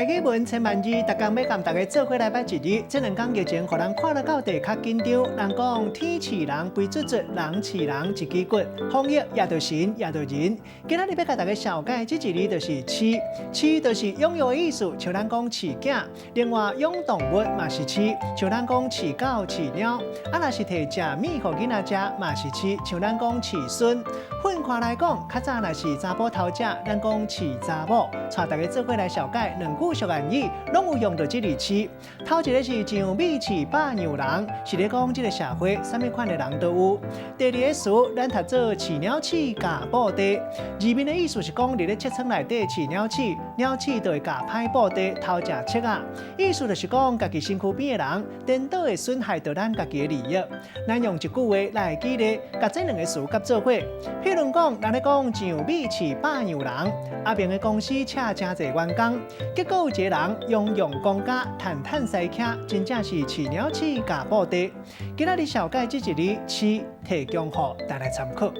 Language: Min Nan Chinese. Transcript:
台語文千萬字，逐工欲共大家做伙來捌一字。這兩工疫情，予人看了到底較緊張。人講天飼人肥卒卒，人飼人一支骨。防疫也著神，也著人。今仔日欲共大家紹介這一字就是飼，飼就是養育的意思，像咱講飼囝。另外養動物嘛是飼，像咱講飼狗、飼貓。啊，若是提食物予囡仔食嘛是飼，像咱講飼孫。分開來講，較早若是查埔頭食，咱講飼查某。帶大家做伙來紹介兩句俗諺語，攏有用著這字飼。頭一个是上米飼百樣人，是咧講這个社會啥物款的人都有。第二个詞，咱讀做飼鳥鼠咬布袋，字面的意思是講，佇咧摵床內底飼鳥鼠，鳥鼠就會咬歹布袋偷食摵仔。意思就是講，家己身軀邊的人，顛倒會損害著咱家己的利益。咱用一句話來舉例，共這兩个詞佮做伙。譬如講，人咧講上米飼百樣人，阿明的公司請誠濟員工，結果有一个人庸庸公家，趁趁西徛，真正是飼鳥鼠咬布袋。今仔日紹介這一字飼，提供予大家參考。